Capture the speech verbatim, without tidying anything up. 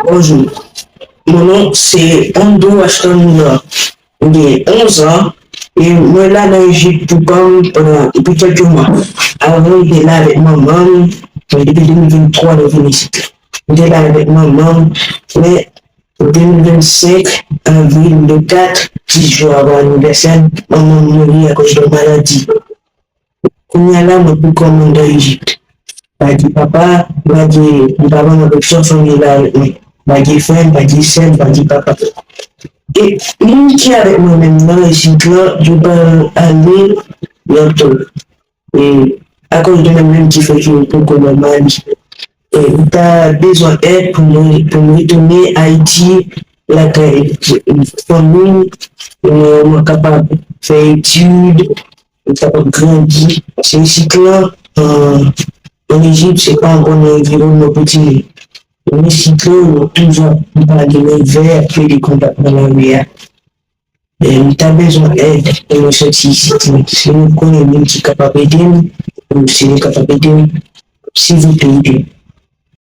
Bonjou. Mon non se Ondo Ashton Mounan. M gen onz an e mwen la nan Ejip pou pa m pandan depi kèlke mwa. Avan m te la avèk manman m, men depi de mil venntwa nou vin isit la. M te la avèk manman m, men de mil vennsenk, avril le kat, dis jou avan anivèsè m, manman m mouri akoz yon maladi. Kounye a la, mwen pou kò m anndan Ejip. M pa gen papa, m pa gen, m pa gen manm avèk sèl fanmi la avèk mwen. M pa gen frè, m pa gen sè, m pa gen papa. E moun ki avèk mwen menm nan isit la, yo pa ale, yo tou. E akoz de mwen menm ki fè ke m poko nòmal, e m ta bezwen èd pou mwen, pou m retounen Ayiti, lakay fanmi m, e mwen kapab fè etid, m kapab grandi. Paske isit la, an, an Ejip, se pa ankò yon enviwònman pou timoun. Men isit la, ou toujou ap pale nan vè, ap plede konbat nan lari a. E m ta bezwen èd pou mwen soti isit la. Si nou konnen moun ki kapab ede m, ou si nou kapab ede m, silvouplè ede m.